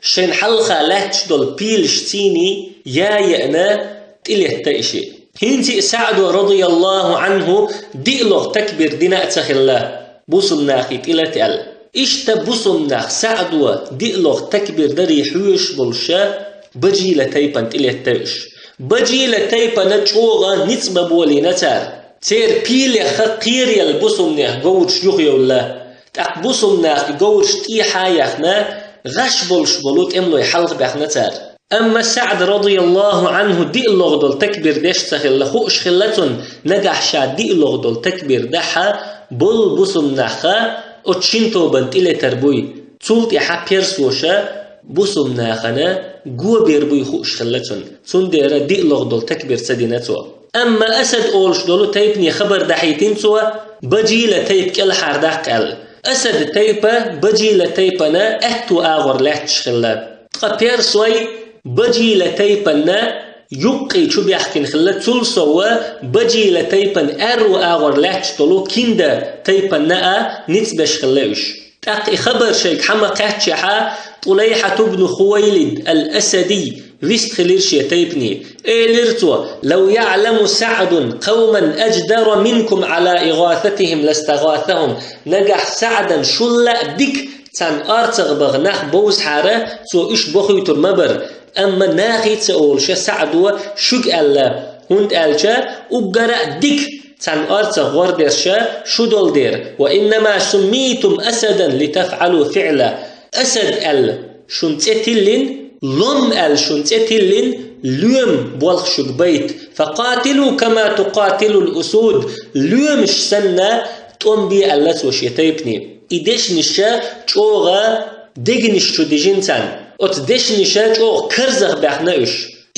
шайн хьалха лаьтташ долу пийлаш цийний я еана тӀелетта и шиъ. ХӀинца а СаӀдо, радияллаху Ӏанху, диълагӀа такбир дина а ца хилла, бусулба нахе тӀелата аьлла. Иштта бусулба нах СаӀдо диълагӀа такбир дарий хьоьжуш болуша, баджийла тайпана тӀелетта уьш. Баджийла тайпана чӀогӀа ницкъ бан болийна цара. Церан пийлеха кхераелла бусулба нехан говраш юхайовлла. ТӀаккха бусулба наха и говраш тӀехьа а яхна, гӀаш болуш болу тӀемалой хьалха баьхна цара. Амма СаӀд, радияллаху Ӏанху, диълагӀа долу такбир деш ца хилла, хууш хилла цунна, нагахь ша диълагӀа долу такбир дахьа, болу бусулба нахха оцу шина тобанна тӀелетар буй. Цул тӀаьхьа персоша бусулба нахана го бер буй хууш хилла цунна. Цундела диълагӀа долу такбир ца дина цо. Амма Асад олуш долу тайпане хабар дахьийтина цо, Бажила тайпа кӀелхьардаккха аьлла. Асад тайпа Бажила тайпана аьтту агӀор лаьтташ хилла. Ткъа персой Бажила тайпанна юккъе чу баьхкина хилла, цул сова Бажила тайпан аьрру агӀор лаьтташ долу Кинда тайпанна а ницкъ беш хилла уьш. ТӀаккха и хабар шайга хьа ма кхаьччехьа, ТӀулайхьат ибн Хувайлид ал-Асади вистхилира шен тайпане. Элира цо: «لو يعلم سعد قوما أجدر منكم على إغاثتهم لاستغاثهم». Нагахь СаӀдан шул а дика царна орцагӀ баха нах бовзахьара, цо уьш бохуьйтур ма бара. Амма нахе ца олуша СаӀдо шуьга аьлла, хӀунда аьлча уггара а дика царна орцагӀ гӀордерша шу долу дера. «وإنما سميتم أسدا لتفعلوا فعله». Асад аьлла шун цӀе тиллина, лом аьлла шун цӀе тиллина, лоьма болх шуьга байта. «فقاتلوا كما تقاتل الأسود». Лоьмаш санна, тӀом бе аьлла цо шен тайпане. И дешнаша чӀогӀа дегнаш чу дижина царна. Оцу дешнаша чӀогӀа карзах баьхна уьш.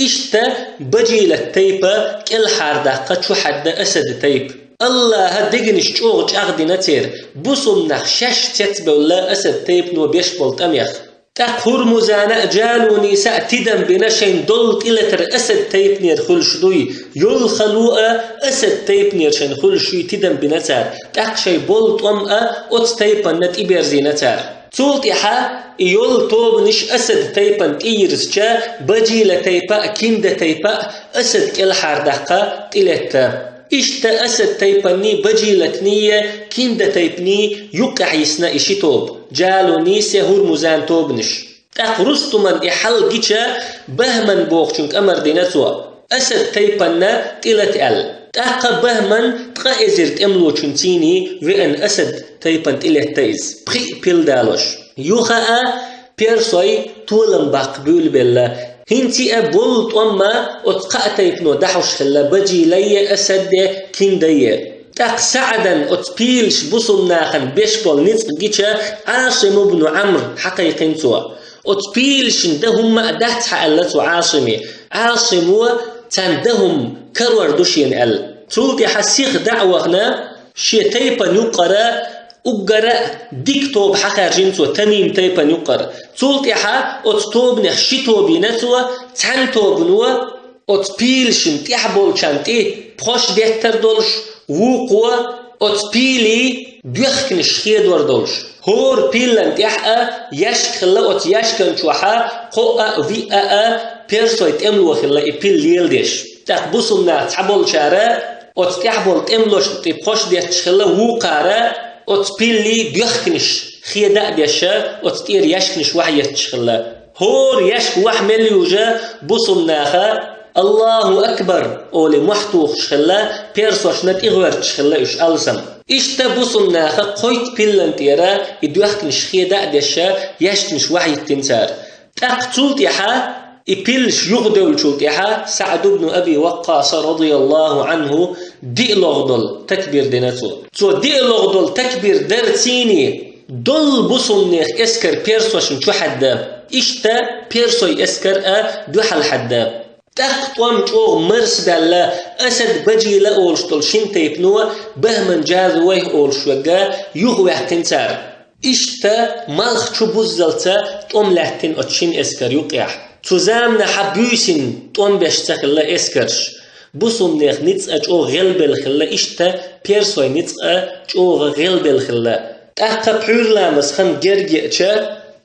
Иштта Бажилат тайпа кӀелхьардаккха чу хьаьдда Асад тайпа. Аллаха дегнаш чӀогӀа чӀагӀдина церан, бусулба нах шаьш цецбевлла Асад тайпано беш болу тӀамех. ТӀаккха ХӀурмузана а, Джалуниса а тидам бина шайн долу тӀелатар Асад тайпанера хуьлуш дуй, йолу хало а Асад тайпанера шайн хуьлуш юй тидам бина цара, тӀаккха шайн болу тӀом а оцу тайпанна тӀеберзийна цара. Цул тӀаьхьа и йолу тобанаш Асад тайпана тӀейирзича, Бажила тайпа а, Кинда тайпа а Асад кӀелхьардаккха тӀелетта. Иштта Асад тайпанний, Бажилатний, Кинда тайпанний юккъехь йисна и ши тоба, Джалуниса, ХӀурмузан тобанаш. ТӀаккха Рустуман и хьал гича, Бахман бохучуьнга амар дина цо, Асад тайпанна тӀелата аьлла. ТӀаккха Бахман ткъа эзар тӀемалочуьнций веана Асад тайпанна тӀелетта иза, пхиъ пил далош. Юха а персой толам баккха буьйлабелла. ХӀинца а болу тӀом а оцу кхаа тайпано дахьуш хилла, Бажилайе, Асаде, Киндае. ТӀаккха СаӀдан оцу пийлаша бусулба нахана беш болу ницкъ гича, Ӏасим ибн Ӏамр хьакхайкхина цо. Оцу пийлашна дан хӀумма а дац хьан аьлла цо Ӏасиме. Ӏасимо царна дан хӀума карор ду шена аьлла. Цул тӀаьхьа сиха дӀа а вахана, шен тайпана юккъара уггара а дика тоба хьахаьржина цо Тамим тайпана юккъара. Цул тӀаьхьа оцу тобанех ши тоба йина цо, цхьана тобано оцу пийлашна тӀехь болчарна тӀе пхош деттар долуш, вукхо оцу пийлий доьхканаш хедор долуш. ХӀора пиллан тӀехь а яьшка хилла, оцу яьшкан чохьа кхоъ а, виъ а, а персой тӀемало хилла и пил леладеш. ТӀаккха бусулба нах цхьаболчара оцу тӀехь болу тӀемалошна тӀе пхош детташ хилла, вукхара оцу пиллий доьхканаш хеда а деша, оцу тӀера яьшканаш вахьа етташ хилла. ХӀора яьшка вахьа мел южа бусулба наха «Аллаху акбар» олий мохь тухуш хилла, персошна тӀе гӀоьрташ хилла уьш алсам. Иштта бусулба наха кхойтта пиллан тӀера и доьхканаш хеда а деша, яьшканаш вахьа йиттина цара. ТӀаккха цул тӀаьхьа, и пиллаш юхадевллачул тӀаьхьа, СаӀд ибн Аби Ваккхаса, радияллаху Ӏанху, диълагӀа долу такбир дина цо. Цо диълагӀа долу такбир дарцийний долу бусулба нехан эскар персошна чу хьаьдда. Иштта персой эскар а дуьхьал хьаьдда. ТӀаккха тӀом чӀогӀа марсабаьлла, Асад, Бажила олуш долу шина тайпано Бахман, Джалуни олуш верг а юхаваьккхина цара. Иштта малх чу буззалца тӀом лаьттина оцу шина эскар юккъехь. Цу заманахьа буьйсанна тӀом беш ца хилла эскарш. Бусулба нехан ницкъ а чӀогӀа гӀелбелла хилла, иштта персой ницкъ а чӀогӀа гӀелбелла хилла. ТӀаккха пхьуьйраламаза хан герга еача,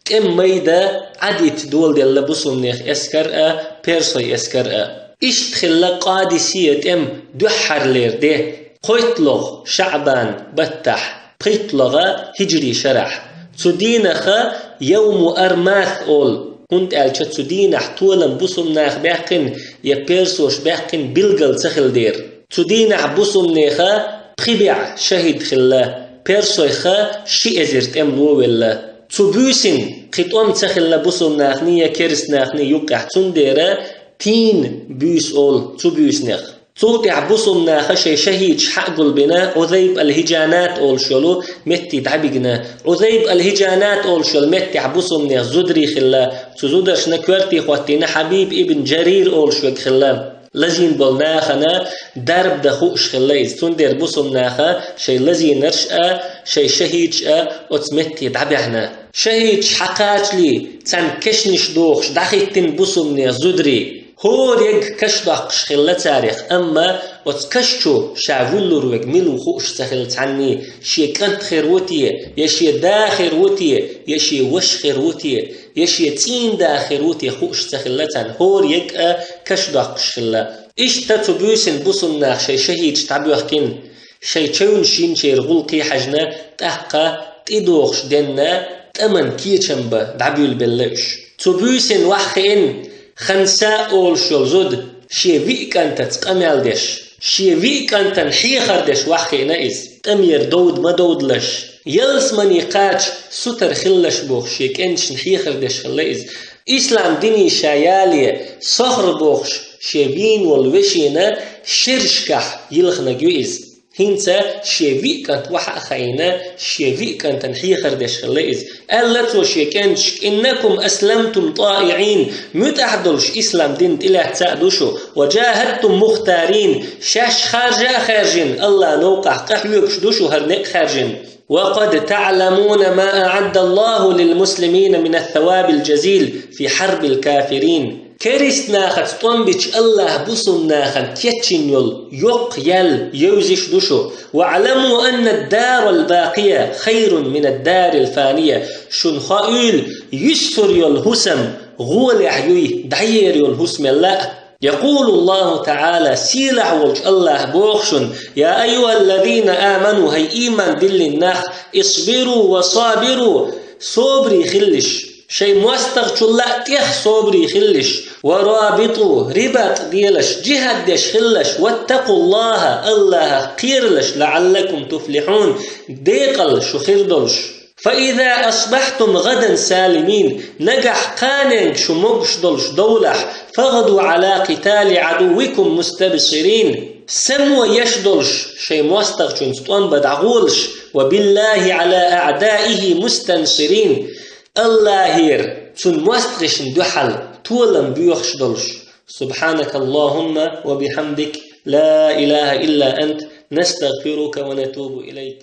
тӀеман майда Ӏадитта доладелла бусулба нехан эскар а, персой эскар а. Иштта хилла Къадисия тӀем дуьххьарлера де, кхойтталгӀа ШаӀбан баттахь, пхийтталгӀа хиджри шарахь. Цу дийнах Йовму Армас олу, хӀунда аьлча цу дийнахь толам бусулба наха баьккхина я персоша баьккхина билгал ца хилла дера. Цу дийнахь бусулба нехан пхи бӀе шахӀид хилла, персойх ши эзар тӀемало велла. Цу буьйсанна кхин тӀом ца хилла бусулба нахний я керста нахний юккъехь, цундела тийна буьйса олу цу буьйсанех. Цул тӀехьа бусулба наха шайн шахӀидаш хьа а гулбина, Ӏузайб ал-ХӀижанат олуш йолу метте дӀабигна. Ӏузайб ал-ХӀижанат олуш йолу меттехь бусулба нехан зударий хилла. Цу зударшна коьрте хӀоттийна Хьабиб ибн Джарир олуш верг хилла. Лазийна болу нахана дарба дан хууш хилла иза. Цундела бусулба наха шайн лазийнарш а, шайн шахӀидаш а оцу метте дӀабаьхьна. ШахӀидаш хьакхачале, царна кешнаш дохуш дӀахӀиттина бусулба нехан зударий. ХӀора ерг каш доккхуш хилла царех, амма оцу каш чу ша вуьллур верг мила ву хууш ца хилла цхьанний, шен кӀант хир ву те, я шен да хир ву те, я шен ваша хир ву те, я шен цӀийнан да хир ву те хууш ца хилла царна, хӀора ерг а каш доккхуш хилла. Иштта цу буьйсанна бусулба наха шайн шахӀидаш дӀабоьхкина, шайн чевнаш йинчеран гӀуллакхе хьаьжна, тӀаккха тӀедогӀуш денна тӀаман кечам бан дӀабуьйлабелла уьш. Цу буьйсанна ваха хиъна Ханса олуш йолу зуда, шен виъ кӀантаца къамел деш, шен виъ кӀантана хьехар деш ваха хиъна иза. ТӀамера довда ма довдалаш, ялсамане кхача сутара хилалаш бохуш, шен кӀенташна хьехар деш хилла иза. Ислам дине ша яле, Сохра бохуш, шен вийна волу вешина шерашкахь йилхинарг ю иза. ХӀинца шен виъ кӀант ваха а хаийна, шен виъ кӀантана хьехар деш хилла иза. Аьлла цо шен кӀенташка: «Иннакум аслямтум таиӀин», муьтӀахь долуш ислам дин тӀелаьцна а ду шу, «ва джахадтум мухтарин», шаьш харжа а хаьржина, Аллахьан новкъахь къахьоьгуш ду шу хӀара некъ хаьржина. «Ва къад таъламуна ма аӀаддаллаху лилмуслимина минассавабил джазил фи хьарбил кафирин». Керист нахаца тӀом бича Аллахьа бусулба нахана кечйина йолу йоккха ял евзаш ду шу. «ВаӀламу анна ад-дарал бакъия хайрун мин ад-дарил фания». Шуна хоуьйла, юьсур йолу хӀусам гӀолехь юй дӀаер йолу хӀусамел а. Якъулу Аллаху ТаӀала, сийлахь волчу Аллахьа боху шуна: «Я айюхаллазина аману», хӀай ийман диллина нах, «исбиру ва сабиру», собаре хилалаш. Шайн мостагӀчул а тӀех собаре хилалаш, ва рабиту, рибат делаш, джихад деш хилалаш, ваттакъуллаха, Аллахьах кхералаш, лаӀаллакум туфлихьун, декъал шу хир долуш. Фа иза асбахьтум гадан салимин, нагахь кханенга шу могуш долуш довлахь, фагъду Ӏала къитали Ӏадуввикум мустабсирин, само еш долуш шайн мостагӀчуьнца тӀом бан дӀагӀолаш, ва биллахи Ӏала аӀдаихи мустансирин, Аллахьера цуьнан мостагӀашна дуьхьал толам боьхуш долуш. Субхьанакаллахумма ва бихьамдик, ла илаха илла ант, настагъфирука ва натубу илайк.